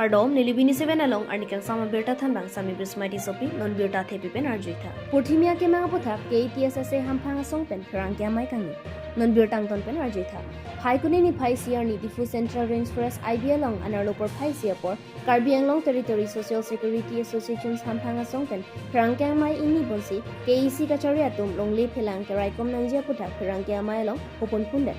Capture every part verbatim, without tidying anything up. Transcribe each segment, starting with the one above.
Kardom, neli B N News seven along arni kangsam abirta thanbang Sami Bismai Tissopi, non birta thepi pen arjuitha. Purthimi akemang aputhak K A T S S A hamphang asong pen pherangke amei kangni. Non birta angton pen arjuitha. Phaikuni niphai isi arni Diphu Central Range Forest I B along anerlo porphai isi apor Karbi Anglong Territory Social Security Association hamphang asong pen pherangke amei ingni ponsi K A C kachari atum longle phelang keraikom nangji aputhak pherangke amei along hopon phundet.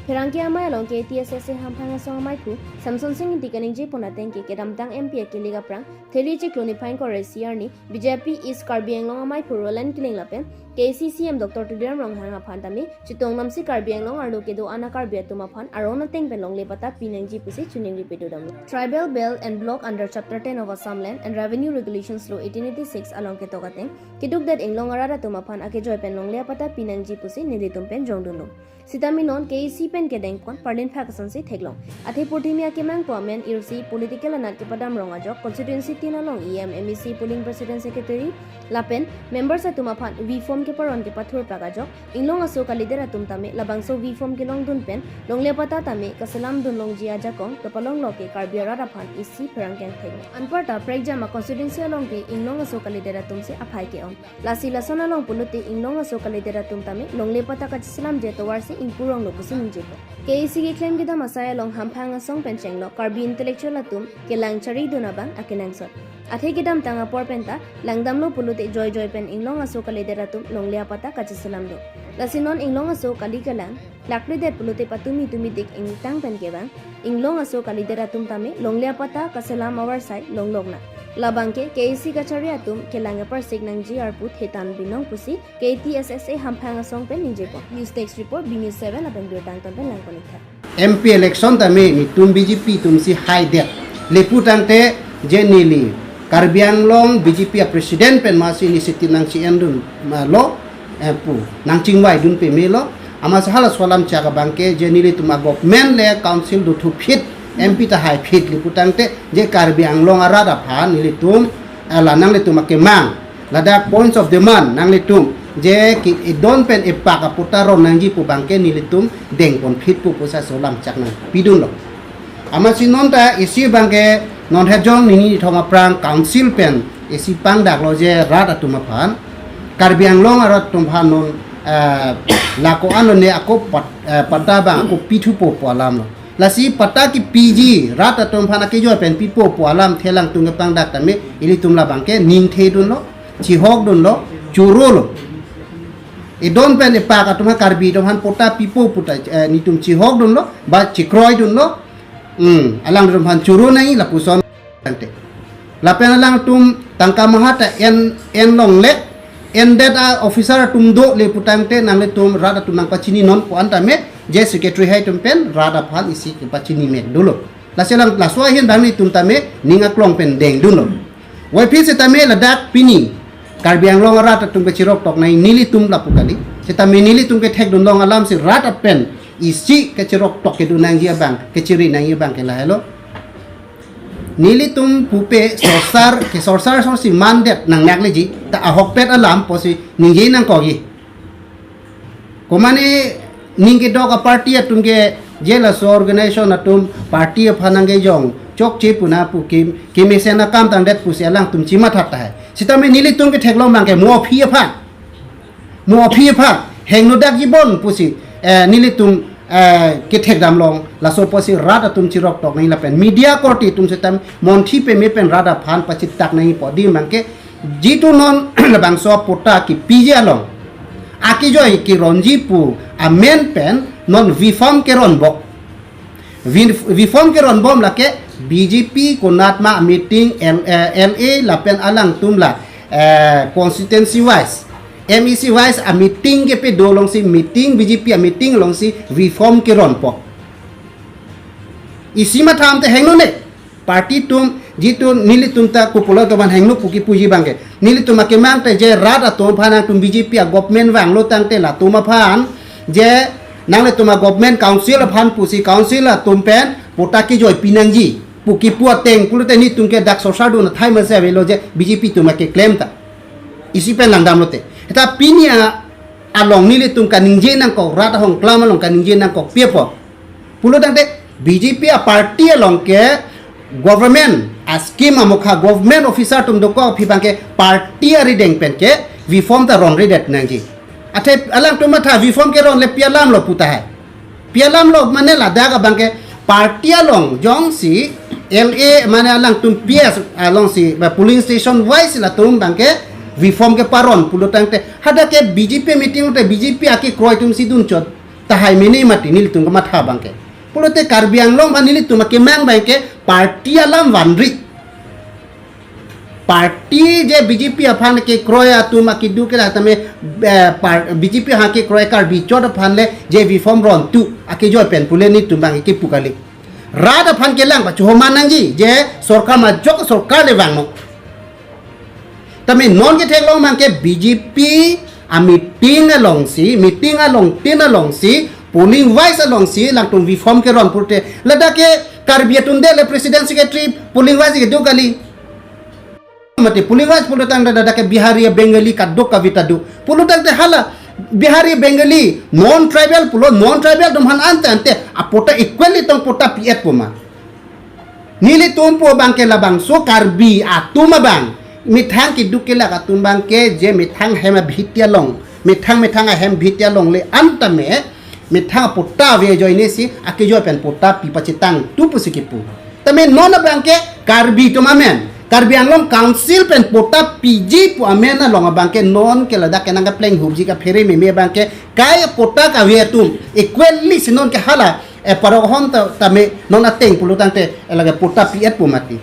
Pherangke amei along K A T S S A hamphang asong amei aphu Samson Sing Ingti kaningje pon ateng ke kedamtang M P akilik aphrang Theli chiklo niphai ingkoi ra isi arni B J P East Karbi Anglong amei aphu Roland Killing lapen K A C C M Doctor Tuliram Ronghang aphan tame chetong namsi Karbi Anglong arlo kedo-an a-Karbi atum aphan aron ateng pen longle patta pinangji pusi chiningri pedodamlo. Tribal Belt and Block under Chapter ten of Assam Land and Revenue Regulations Law eighteen eighty-six along ketok ateng keduk det inglong arat atum aphan akejoi pen longle apatta pinangji pusi nelitum pen jongdunlo. Sitame non K A C pen kedeng pon parlin phak asonsi theklong. Athe purthimi akemang pu amen irsi political anat kepadam rong ajok constituency tin along E M, M A C, polling president, secretary lapen members atum aphan V form keparon kepathur pak ajok inglong aso kalidet atum tame labangso V form kelongdun pen longle patta tame kaselam dunlongji ajakong kepalonglo ke Karbi arat aphan isi pherangke angthek. Anparta prekjam a constituency along ke inglong aso kalidet atum si aphai ke-ong. Lasi lason along pulote inglong aso kalidet atum tame longle patta kachiselamji atovarsi ingpu ronglo pusi ningjepo. K A C keklem kedam asai along hamphang asong pen chenglok Karbi intellectual atum kelang charidun abang akenangsot. Athe kedamtang apor penta langdamlo pulote joijoi pen inglong aso kalidet atum longle apatta kachiselam do. Lasi non inglong aso kali kelang lakridet pulote patumi tumi dik ingtang pen kevang inglong aso kalidet atum tame longle apatta kaselam avarsai longlok nang. Labang ke K A C kachari atum kelang aparsik nangji arpu thetan binong pusi K A T S S A hamphang asong pen ningjepo. News Desk Report, B N News seven lapen birta angton pen langpon-iktha. M P election tame netum B J P atum si haidet. Lapu tangte je neli Karbi Anglong B J P a president pen masi initiative nangchi-endun ma lo, eh, pu nangchingvaidun pamelo. Amatsi halaso alam chak abang ke je nelitum a government le council dothuphit, M P ta haiphit, lapu tangte je Karbi Anglong arat aphan nelitum, eh, la nanglitum akemang ladak points of demand nanglitum je ke-edon pen epak apatta ron nangji pu abang ke nelitum dengponphit pu pusi laso alam chak nangpidunlo. Amatsi non ta isi abang ke non hejong nini nithom aphrang council pen isi pangdaklo je rat atum aphan, Karbi Anglong arat atum aphan non, eh, lako anone ako pat-, eh, patta abang ako pithupo pu alamlo. Lasi patta kepiji rat atum aphan akejoi pen pipo pu alamthe alangtum kepangdak tame ilitum labang ke ningthedunlo, chihokdunlo, chorolo. Edon pen epak atum aphan, Karbi atum aphan patta pipo pu ta, eh, netum chihokdunlo ba chekroidunlo. Hmm, alangtum aphan choro nangji lapuson tangte. Lapen alangtum tangka maha ta en, en longle, endet a-officer atum do lapu tangte nanglitum rat atum nangpachininon pu an tame je secretary hai atum pen rat aphan isi kepachini mek dolo. Lasi alang laso ahin abang netum tame ning aklong pen dengdunlo. Waipi setame ladak pini Karbi Anglong arat atum kechiroktok nangji nelitum lapu kali. Setame nelitum kethekdunlong alamsi rat apen isi kechiroktok kedun nangji abang, kechiri nangji abang ke lahelo. Nelitum pupe sorsar, kesorsar sorsi mandet nangnakleji, ta ahokpet alam pusi ningje nangkokji. Komane ning kedok a-party atum ke je laso organization atum party aphan nangkejong chokche pu na pu ke, kemesen akam tangdet pusi alangtum chimatha tahai. Setame nelitum ketheklong abang ke mo aphi aphan. Mo aphi aphan hingno dakji bon pusi, eh, nelitum, eh, kethekdamlong, laso pusi rat atum chiroktok nangji lapen media korte atum setame monthi peme pen rat aphan pachitak nangji pu adim abang ke jitu non labangso patta kepiji along akejoi keronji pu amen pen non V form keronbom. V-, V form keronbom lake B J P konatma meeting L-, eh, L A lapen alangtum la, eh, constituency wise, M A C wise a-meeting kepedo alongsi meeting, B J P a-meeting alongsi V form keronpo. Isi matham te hingno ne. Party atum jitu nelitum ta kopulo atum aphan hingno pu kipuji abang ke. Nelitum akemang te je rat atum aphan nangtum B J P a-government vanglo tangte latum aphan je nanglitum a-government council aphan pusi council atum pen patta kejoi pinangji pu kipu ateng pulote netum ke dak sorsardun athai masi avelo je B J P atum akeklem ta. Isi pen langdamlote. Seta pini a-, along nelitum kaningje nangkok, rat ahongklam along kaningje nangkokpi apot pulo tangte B J P a-party along ke Government a-scheme amokha, government officer atum dokok aphi abangke party arideng pen ke V form ta ronredet nangji. Athe alangtum matha V form ke ronle pi alamlo pu tahai. Pi alamlo mane ladak abangke party along jongsi L A mane alangtum P S alongsi ba polling station wise latum abangke V form ke paron pulo tangte hadak ke B J P meeting te B J P akekroi atumsi dunchot tahai mene mati nelitum kematha abangke. Pulote Karbi Anglong ba nelitum akemang abangke party alam vanri. Party je B J P aphan kekroi atum akeduk ke tame, eh, par-, B J P aphan kekroi Karbi chot aphan le je V form rontu akejoi pen pule nelitum abang kepu kali. Rat aphan kelang pachohom nangji je sorkar majok sorkar le vangno. Tame non ketheklong abangke B J P a-meeting alongsi, meeting along tin alongsi, polling wise alongsi, alangtum V form keron pulote. Ladak ke Karbi atum de le president secretary polling wise kedo kali. Mati polling wise pulo tangte ladak ke Bihari Bengali kadokave ta do. Pulo tangte hala Bihari Bengali non tribal pulo non tribal atum aphan ante ante a-patta equally tong patta pi-et pu ma. Nelitum pu abangke labangso Karbi atum abang. Methang keduk kelak atum abangke je methang hem abhiti along. Methang methang ahem abhiti along le an tame. Methang patta ave ajoine si akejoi pen patta pi pachetang tu pusi kepu. Tame non abangke Karbi atum amen. Karbi Anglong Council pen patta piji pu amen along abangke non ke ladak ke nangkepleng hupji kaphere meme abangke kai patta kave atum equally si non ke hala e parok hon ta, tame non ateng pulo tangte elage patta pi-et pu mati.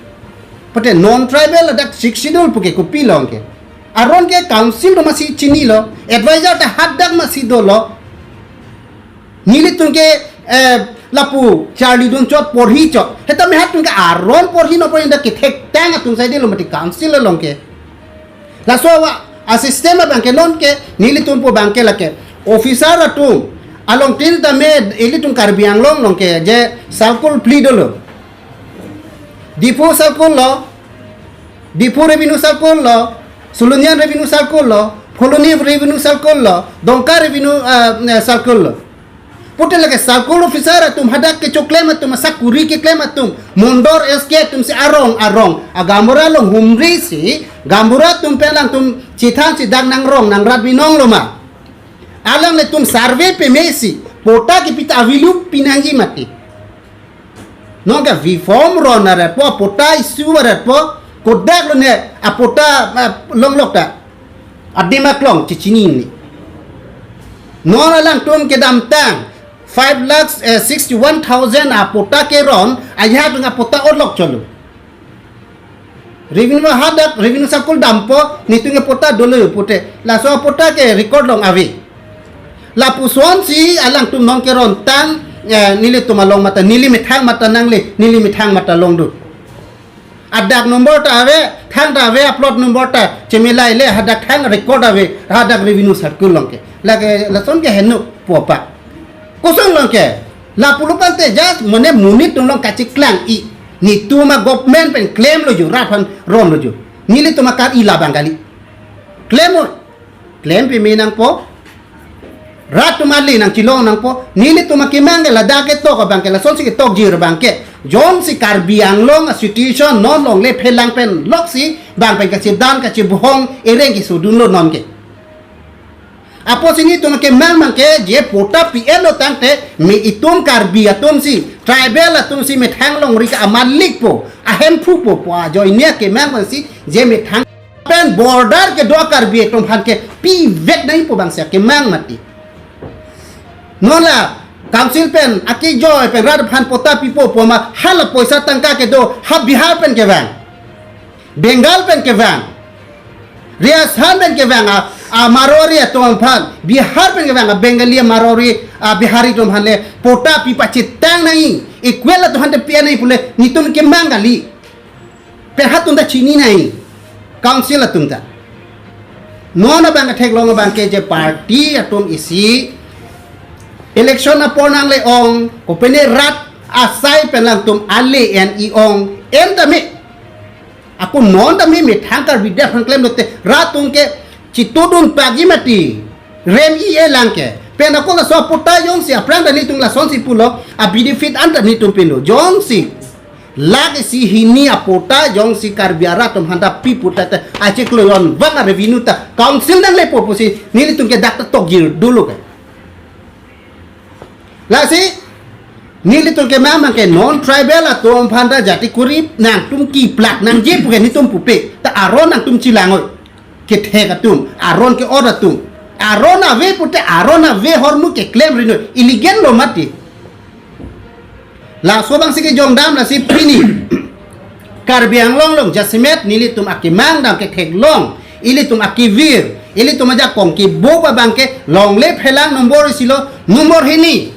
Pute non tribal ladak Sixth Schedule puke kopi along ke. Aron ke council do masi chinilo, advisor ta hadak masi dolo. Nelitum ke, eh, lapu charli dunchot porhi chot. Hetame hatum ke aron porhi no porhi dak kethektang atum saidelo mati council along ke. Laso a-system abangke non ke nelitum pu abangke lake officer atum along tin tame ilitum Karbi Anglong along ke je circle phli dolo. Diphu circle lo, Diphu Revenue Circle lo, Silonijan Revenue Circle lo, Phuloni Revenue Circle lo, Dongka Revenue, ah, eh, Circle lo. Pute lake circle officer atum hadak kechoklem atum, sakuri keklem atum, Mondor S K atum si arong arong, a gaonbura along humri si, gaonbura atum pen alangtum chithang chidak nangrong nangrat binong lo ma. Alanglitum survey peme si, patta kepi ta avilu pinangji mati. Non ke V form ron arat po, patta issue arat po, kodak lone, a patta, ah, longlok ta. Adim aklong chechini ni. Non alangtum kedamtang five lakhs, eh, sixty-one thousand a patta keron, ajahak atum a patta orlok cholo. Revenue hadak, Revenue Circle dampo, netum ke patta dolo pute. Laso patta ke record along ave. Lapuson si alangtum non keron tang, eh, nelitum along mata, neli methang mata nangle, neli methang mata longdun. Adak number ta ave, thang ta ave, a plot number ta chemilai le, hadak thang record ave, hadak Revenue Circle along ke. Lake, lason ke henuk popa. Kosonlo ke, lapulo tangte just mane monit atum along kacheklang-i. Netum a government pen klemlo jo, rat aphan ronlo jo. Nelitum a kar-i labang kali. Klem o, klem peme nangpo. Rat atum ale nangchilong nangpo. Nelitum akemang ke ladak ketok abangke, lasonsi ketokji abangke. Jongsi Karbi Anglong a situation non longle phelang pen loksi, bang pen kachedan kachebohong ereng kesodunlo non ke. Apotsi netum akemang abangke je patta pi-etlo tangte me itum Karbi atum si, tribal atum si methang longri ke amalik po, ahemphu po, pu ajoine akemang abang si je methang pen border kedo Karbi atum aphan ke pivek nangpo abang si akemang mati. Non la council pen akejoi pen rat aphan patta pipo pu ma hala poisa tangka kedo ha Bihar pen kevang. Bengal pen kevang. Rajasthan pen kevang a, a Marwari atum aphan, Bihar pen kevang a Bengali a Marwari a Bihari atum aphan le patta pi pachetang nangji, equal atum aphan te pi nangji pule netum kemang kali. Pen hatum ta chini nangji. Council atum ta. Non abang theklong abangke je party atum isi election apor nangle-ong, kopine rat asai pen alangtum ale en-i ong, en tame. Ako non tame methang Karbi dak aphan klemlote rat atum ke chitudun pagi mati. Rem-i-e lang ke. Pen ako laso patta jongsi aphrang ta netum lasonsi pulo, a benefit an ta netum pinlo. Jongsi Lakh isi hini apatta jongsi Karbi arat atum aphanta pi puta ta achiklo jon vang a-revenue ta council nanglepo pusi nelitum ke dak ta tokjir dolo ke. Lasi nelitum kemang abang ke non tribal atum aphanta jati kuri nangtum kiplak nangji pu ke nelitum pupe ta aron nangtum chelangoi. Kethek atum, aron ke-ot atum. Aron ave pute aron ave ahormu keklem rinoi. Illegal lo mati. Laso abangsi kejongdam lasi pini Karbi Anglong along jasemet nelitum akemang dam ketheklong, ilitum akevir, ilitum ajakong kebo abang ke longle phelang nombor isi lo, nombor hini.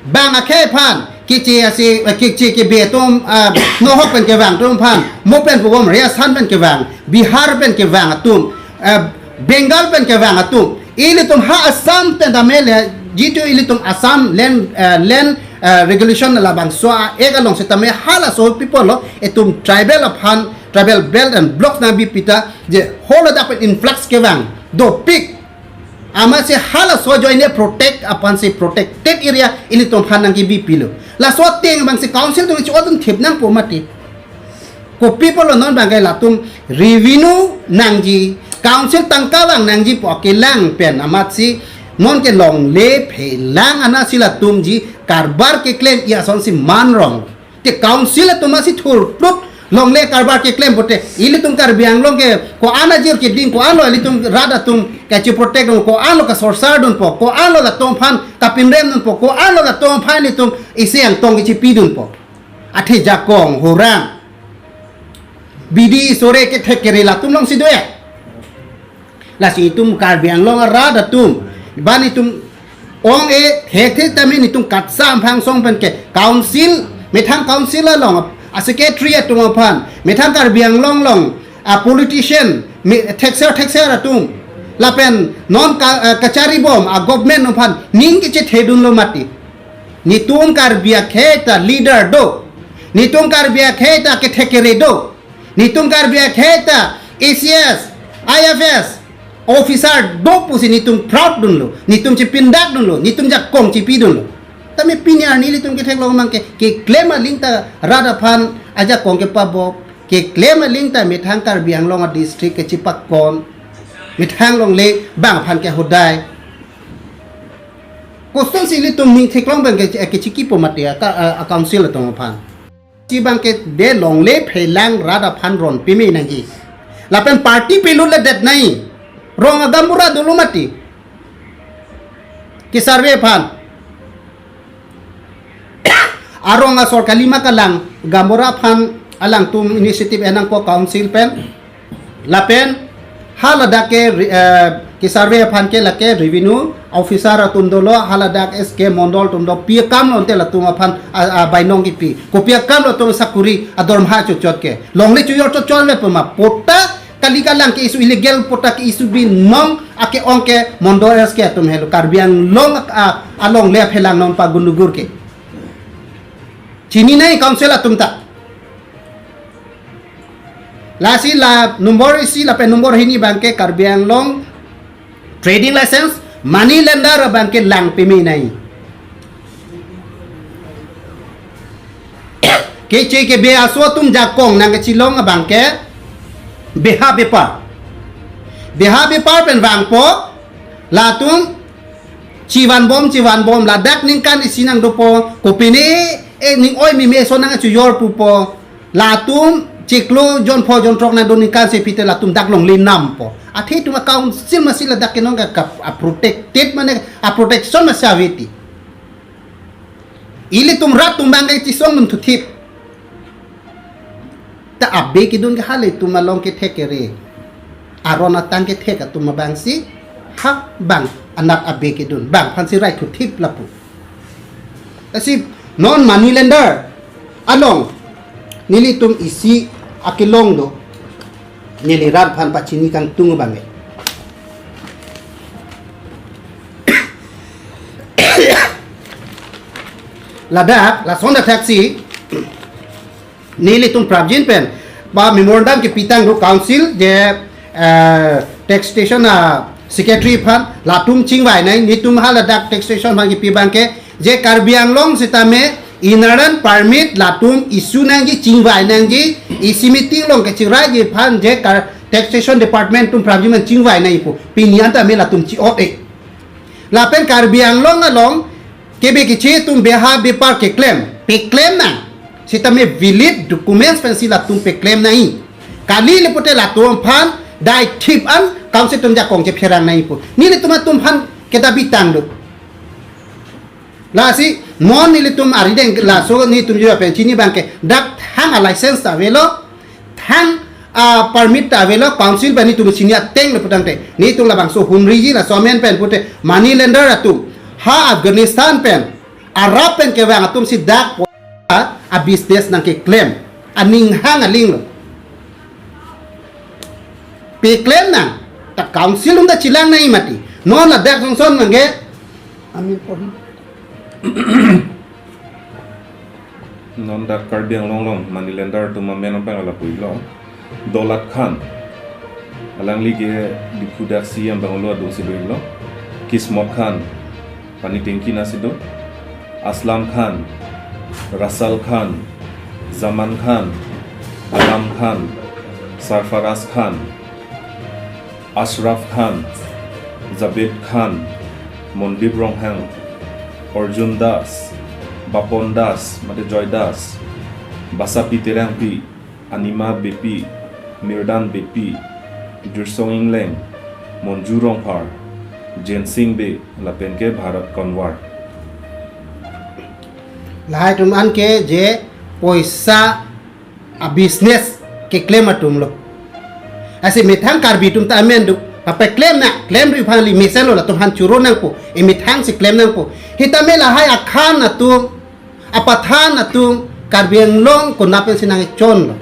Bang akhei aphan, keche asi, eh, keche kebe atum, ah, nohok pen kevang atum aphan, mo pen pubom Rajasthan pen kevang, Bihar pen kevang atum, eh, Bengal pen kevang atum. Ilitum ha Assam pen tame le, jitu ilitum Assam land, eh, land, eh, regulation labangso a-act along setame halaso people lo, itum tribal aphan, tribal belt and blocks nangbi pita, je holo dak pen influx kevang, dopik. Amatsi halaso ajoine protect aphansi protected area ilitum aphan nangkebi pilo. Laso ateng abangsi council atum chi-otdun thip nangpo mati. Kopi apotlo non abang ke latum revenue nangji, council tangka vang nangji pu akelang pen amatsi non ke longle phelang anatsi latumji karbar keklem-i asonsi manrong. Te council atum asi thurplut longle karbar keklem pute, ilitum Karbi Anglong ke ko-an ajir keding, ko-an lo ilitum rat atum kachi-protect dun, ko-an lo kasorsar dunpo, ko-an lo latum aphan kapinrem dunpo, ko-an lo latum aphan ilitum isi angtong kechipi dunpo. Athe jakong, horang, bidi sore kethek kere latum alongsi do-e. Lasi itum Karbi Anglong arat atum, ban itum ong-e thekthe tame itum katsam phangsong pen ke council, methang council along a-secretary atum aphan, methang Karbi Anglong along a-politician, me-, thekser thekser atum, lapen non ka, eh, kachari bom a-government aphan ning kechethedunlo mati. Netum Karbi akhei ta leader do, netum Karbi akhei ta kethek kere do, netum Karbi akhei ta A C S, I F S officer do pusi netum proud dunlo, netum chipindak dunlo, netum jakong chipi dunlo. Tame pini arni ilitum ketheklong abang ke, keklem aling ta rat aphan ajakong kepabop, keklem aling ta methang Karbi Anglong a-district kechipakon, methang longle bang aphan ke hodai. Kosonsi ilitum ning theklong abang ke, kechikipo mati a, a, a-council atum aphan. Chi abang ke de longle phelang rat aphan ron peme nangji. Lapen party pelutledet nai. Rong agambura dolo mati. Ke-survey aphan. Arong asor kalima kalang gambura aphan alangtum initiative enangpo council pen. Lapen haladak ke re-, eh, ke-survey aphan ke lake revenue officer atum dolo, haladak S K mondol atum do, pi akam lo ante latum aphan a, a, bainong kipi. Kopi akam lo atum sakuri adormaha chotchot ke. Longle chojor chotchot le pema. Patta kali kalang ke issue, illegal patta ke issue binong ake-ong ke mondol S K atum helo. Karbi Anglong a, alongle aphelang non pagunugur ke. Chini nai council atum ta. Lasi la nombor isi lapen nombor hini abang ke Karbi Anglong trading license, money lender abang ke lang peme nai. Keche kebe aso atum jakong nangkechelong abang ke beha bepar. Beha bepar pen vangpo, latum chivan bom, chivan bom, ladak ningkan isi nangdopo, kopine, eh, ning oi meme ason nangchojor pupo, latum chiklo jon pho jon throk nangdo ningkan si pite latum dak longle nampo. Athe itum a-council masi ladak ke nong ka, ka, a-protected mane a-protection masi ave ti. Ilitum rat atum abang ke chisongdun thuthip. Ta abe kedun ke halatum along kethek kere. Aron atang kethek atum abangsi ha bang anat abe kedun. Bang aphansi rai thuthip lapu. Lasi non money lender along nelitum isi akelong do. Neli rat aphan pachini kangtung abang ke. Ladak, lason athaksi, nelitum prapjin pen, ba memorandum kepitang do council, je, eh, taxation a-secretary aphan, latum chingvai nai, netum haladak taxation aphan kipi abang ke, je Karbi Anglong sitame, Inner Line Permit latum issue nangji, chingvai nangji, isi meeting along kachingvaiji aphan je kar taxation department atum prapji ma chingvai nangji pu. Pini an tame latum chi-ot-e. Lapen Karbi Anglong along kebe keche atum beha bepar keklem, peklem nang. Sitame valid documents pensi latum peklem nangji. Kali le pute latum aphan dai thip an council atum jakong chepherang nangji pu. Nelitum atum aphan kedabitang do. Lasi non nelitum arideng laso nelitum juga pen chini abangke dak thang a license ta avelo, thang a permit ta avelo, council pen nelitum chini ateng le putangte nelitum labangso humriji laso amen pen pute money lender atum ha Afghanistan pen, Arab pen kevang atum si dak a business nangkeklem, aning hang aling lo. Peklem nang, ta council atum ta chelang nangji mati. Non ladak songson mangge. Amin porhi. Non dak Karbi Anglong along money lender atum amen abang lapu-iklo. Dolat Khan. Alangli ke Diphu dak C M Bangalore adung si do-iklo. Kismot Khan. Pani tanki nasi do. Aslam Khan, Rasal Khan, Zaman Khan, Alam Khan, Sarfaraz Khan, Ashraf Khan, Javed Khan, Mondip Ronghang, Arjun Das, Bapon Das, mate Joy Das, Basapi Terangpi, Anima Beypi, Mirdan Beypi, Jirsong Engleng, Monju Rongphar, Jensing Bey, lapen ke Bharat Conver. Lahai atum an ke je poisa a business keklem atum lo. Lasi methang Karbi atum ta amen do. Papeklem nang, klemri aphan le mesen lo, latum aphan choro nangpo, emethang si klem nangpo. Sitame lahai a-Khan atum, a-Pathan atum, Karbi Anglong konat pensi nangchon lo.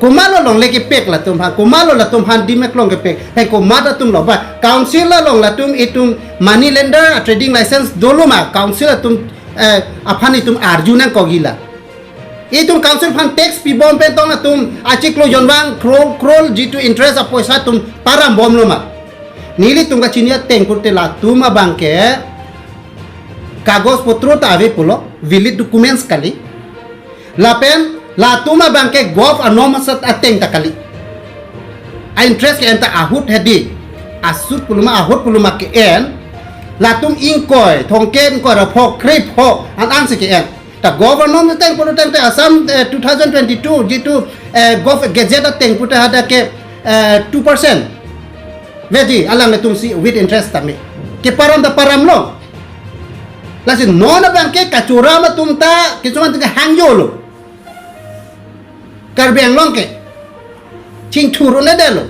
Komatlo longle kepek latum aphan, komatlo latum aphan dim eklong kepek, hai komat atum lo ba, council along latum itum money lender a trading license dolo ma, council atum, eh, aphan itum arju nangkok-iklo. Itum council aphan tax pibom pen tong atum achiklo jonvang crore crore jitu interest apoisa atum parambomlo ma. Nelitum kachini ateng pute latum abangke kagoj potro ta ave pulo, valid documents kali. Lapen latum abangke govt anom asat ateng ta kali. A interest ke-en ta ahut hedi. Asut pulo ma, ahut pulo ma ke-en. Latum ingkoi, thomkep ingkoi ra pho, krepho, an-an si ke-en. Ta govt anom ateng pulo tangte Assam, eh, two thousand twenty-two jitu, eh, govt gazette ateng pute hadak ke, eh, two percent. Veji alanglitum si with interest tame. Keparam ta paramlo. Lasi non abangke kachoram atum ta, kisuman atum ke hangjolo. Karbi Anglong ke chingthur-un-edetlo.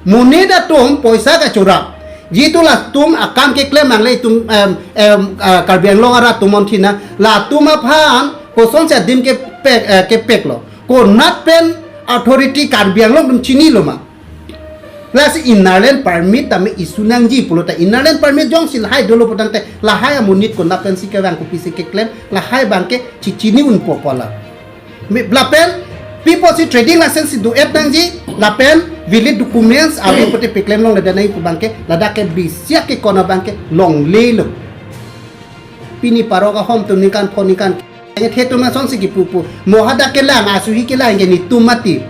Monit atum poisa kachoram. Jitu latum akam keklem nangle itum, em, em, ah, Karbi Anglong arat atum mon thina. Latum aphan kosonsi adim kepek, eh, kepeklo. Konat pen authority Karbi Anglong atum chinilo ma. Lasi Inner Line Permit tame issue nangji pulo ta Inner Line Permit jongsi lahai dolo putangte lahai amonit konat pensi kevang, kopisi keklem, lahai abangke chichini-unpo pulo. Mi, lapen pipo si trading license si do-et nangji, lapen valid documents ave pute peklem longledet nangji pu abangke, ladak ke bisiak ke konat abangke longlelo. Pini parok ahom atum ningkan pho ningkan kethe atum asonsi kipu pu. Mo hadak kelang, asuhi kelang ke netum mati.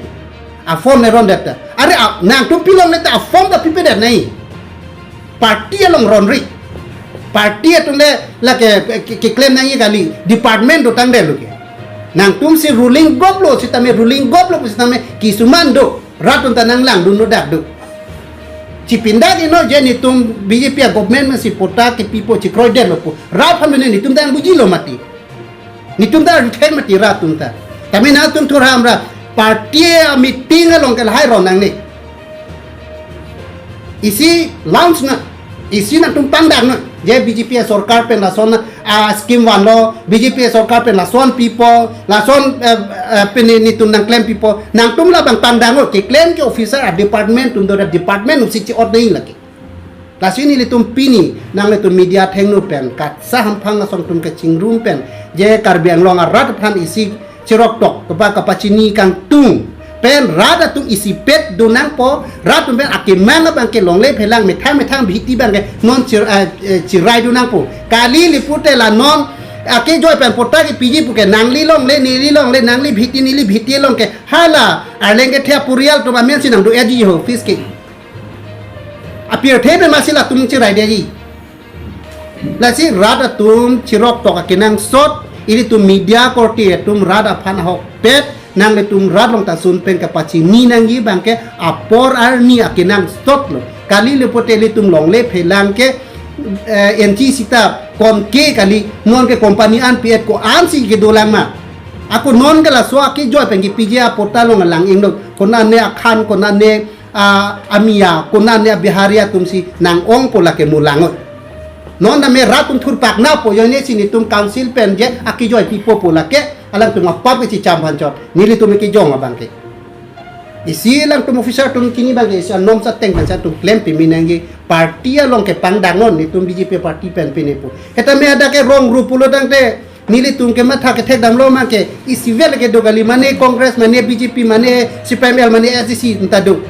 A-form le rondet ta. Are a, nangtum pi longle ta a-form ta pipedet nangji. Party along ronri. Party atum le lake ke, ke, keklem nangji kali. Department dotangdetlo ke. Nangtum si ruling govt lo, sitame ruling govt lo, sitame kisuman do. Rat atum ta nanglangdunlo dak do. Chipindak ino je netum B J P a-government masi patta kepipo chikroidetlo pu. Rat aphan mene netum ta nangbujilo mati. Netum ta rithek mati rat atum ta. Tame nangtum thurham ra party a-meeting along ke lahai ron nangne. Isi launch na, isi nangtum pangdang na. Je B J P a-sorkar pen lason a-scheme vanlo, B J P a-sorkar pen lason pipo, lason, eh, eh, pini netum nangklem pipo, nangtum labang pangdang lo, keklem ke officer a-department atum do ra department atum si chi-ot nangji lake. Lasi nelitum pini, nanglitum media athengno pen, katsa hamphang asong atum kachingrum pen, je Karbi Anglong arat aphan isi chiroktok, kapa kapachini kangtung pen rat atum isipet do nangpo, rat atum pen akemang abangke longle phelang methang methang bihiti abangke non chir-, eh, eh, chirai do nangpo. Kali le pute la non, Akejoi pen patta kepiji puke, nangli longle, neli longle, nangli bhiti, neli bhiti along ke, hala arleng kethe aporial atum amen si nangdo-etji ho office ke. Apirthe pen masi latum chiraidetji. Lasi rat atum chiroktok akenangsot, ilitum media korte atum rat aphan ahokpet, nanglitum rat along ta ason pen kapachini nangji abang ke apor arni akenangsot lo. Kali le pote ilitum longle phelang ke, eh, N C sita konke kali, non ke company an P F ko-an si kedolang ma. Ako non ke laso akejoi pen kepiji apatta along alang ingdok. Konane akhan, konane, ah, amiya, konane abihari atum si nang-ongpo lake mulang-oi. Non tame rat atum thurpak nangpo, ajoine si netum council pen je akejoi pipo pu lake, alangtum apap kechicham phan chot. Nelitum kejong abang ke. Isi alangtum officer atum chini abang ke, isi anom sa teng pen sa atum klem pimi nangji, party along kepangdang non, netum B J P party pen pine pu. Hetame hadak ke wrong route pulo tangte, nelitum ke matha kethek damlo ma ke, isi vel kedo kali, mane Congress, mane B J P, mane C P I M L, mane S D C anta do.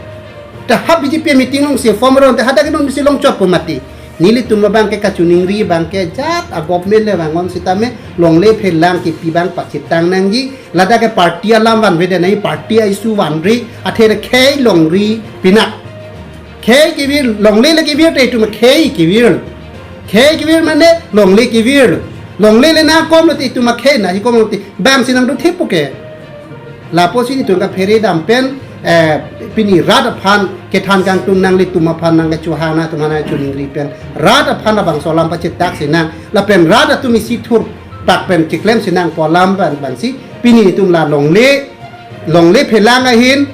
Ta ha B J P meeting along si form ron, ta hadak ke non misi longchotpo mati. Nelitum abang ke kachiningri abang ke jat a government le vangon sitame longle phelang kepi abang pachethang nangji, ladak ke party alam vanvedet nangji, party a-issue vanri, athe khei longri pinak. Khei kevir, longle le kevir te itum khei kevir. Khei kevir mane longle kevir. Longle le nangkomlo te itum khei nangji komlo te abang si nangdo thip puke. Lapusi netum kaphere dam pen, eh, pini rat aphan kethan kangtung, nanglitum aphan nangkechohang, nangtum aphan nangchiningri pen rat aphan labangso alam pachethak sinang, lapen rat atum isi thurpak pen chiklem sinang pu alam pen abang si pini netum la longle, longle phelang ahin,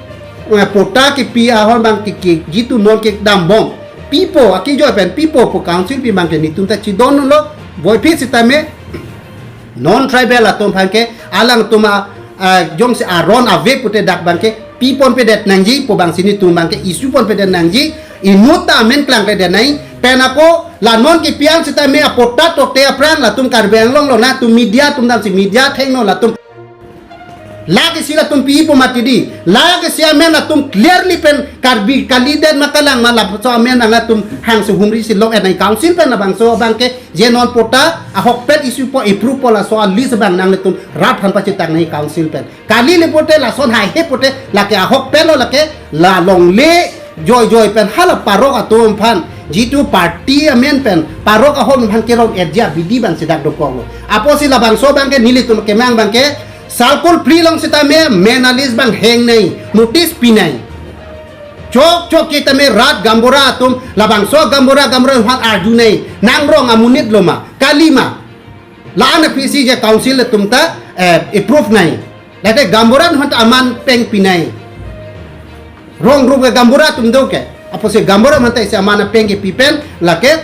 eh, patta kepi ahon abang ke, ke jitu non kedam bom. Pipo, akejoi pen pipo pu council pi abang ke netum ta chidon lo, boiphit sitame non tribal atum aphan ke, alangtum a, a, jongsi aron ave pute dak abang ke, pi ponpedet nangji pu abang si netum abang ke, issue ponpedet nangji, inut ta amen klangkledet nangji, pen ako, la non kepi an sitame apatta tokte aphrang latum Karbi Anglong lo, nangtum media atum damsi media athengno latum. Lake si latum pipo mati di, lake si amen latum clearly pen Karbi kalidet ma kalang ma lapuson amen nangtum hangsi humri si lok-et nangji council pen labangso abang ke, je non patta ahokpet issue po approve po laso a-list abang nanglitum rat aphan pachethang nangji council pen. Kali le pote lason haihe pote lake ahokpet lo, lake la longle joijoi pen hala parok atum aphan, jitu party amen pen parok ahok aphan kerong-etji abidi abang si dak dokoklo. Apotsi labangso abang ke nelitum kemang abang ke, Salkur Phli along sitame men a-list abang hang nangji, notice pi nangji. Chokchok ke tame rat gaonbura atum, labangso gaonbura, gaonbura aphan arju nangji, nang rong amonit lo ma, kali ma. La-an aphi si je council atum ta, eh, approve nangji. Late gaonbura aphan ta aman peng pi nangji. Wrong route ke gaonbura atum do ke. Apotsi gaonbura aphan ta isi aman peng kepi pen lake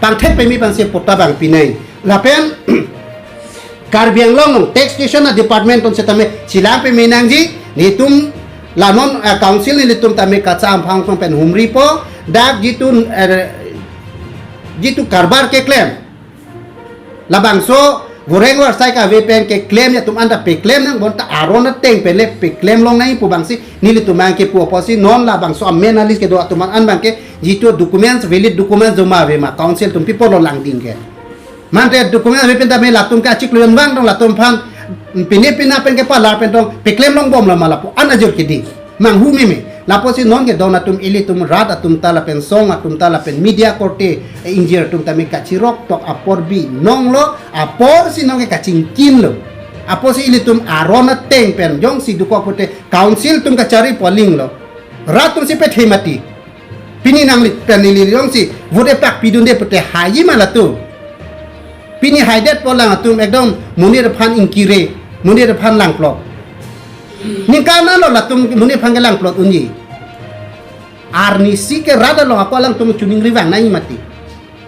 pangthek pemi abang si patta abang pi nangji. Lapen Karbi Anglong taxation a-department atum sitame chelang peme nangji, netum la non, eh, council nelitum tame kacha amphang pen humripo, dak jitu, eh, jitu karbar keklem. Labangso voreng varsai kave pen keklem atum anta peklem nang, bonta aron ateng pen le peklem long nangji pu abang si nelitum abang ke pu. Apotsi non labangso amen a-list kedo atum an abang ke, jitu documents, valid documents joma ave ma, council atum pi apotlo langding ke. Mante document ave pen tame latum ke achiklo vangtong, latum aphan pine pina pen kepalar pen tong peklem long bom lo ma lapu-an ajor kedi. Manghu meme. Lapusi non ke don atum, ilitum rat atum ta lapen song atum ta lapen media korte, eh, ingjir atum tame kachiroktok apor binong lo, apor si non ke kachingkin lo. Apotsi ilitum aron ateng pen jongsi dokok pute council atum kachari poling lo. Rat atum si pethe mati. Pini nangli pen ili jongsi vote pak pidunde pute haiji ma latum. Pini haidet polang atum ekdom monit aphan ingkire, monit aphan langplot. Ningkan ano latum monit aphan ke langplot unji. Arnisi ke rat along ako alangtum chiningri vang nangji mati.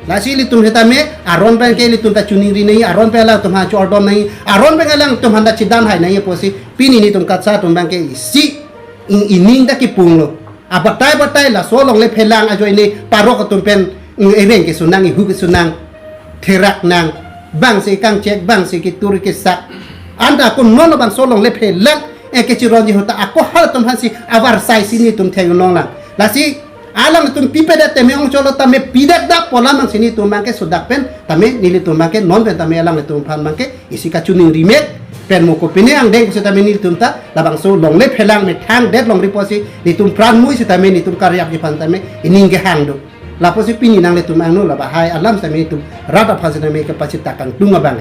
Lasi ilitum setame aron pen ke ilitum ta chiningri nangji, aron pen alangtum aphan chordom nangji, aron pen alangtum aphan ta chidan hai nangji apotsi pini netum kacha atum abang ke isi ing ining ta kipung lo. Abatai batai laso longle phelang ajoine parok atum pen, mm, ereng kesunang, ihu kesunang, therak nang, bang si kangchek, bang si ketur kesak. Anta ako non labangso longle phelang, eh, kechironji ahut ta ako halatum aphan si avarsai si netum theklong lang. Lasi Alangtum pipedet tame ongchotlo tame pidet dak pu alam abangsi nelitum abangke sodak pen tame nelitum abangke non pen tame alangtum aphan abangke isi kachiningri mek pen mo kopine angdeng pusitame nelitum ta labangso longle phelang methang det longri pusi nelitum pran mui sitame nelitum karyak ji aphan tame ining kehang do. Lapusi pini nanglitum angno labahai alam sitame nelitum rat aphan sitame kepachita kangtung abang.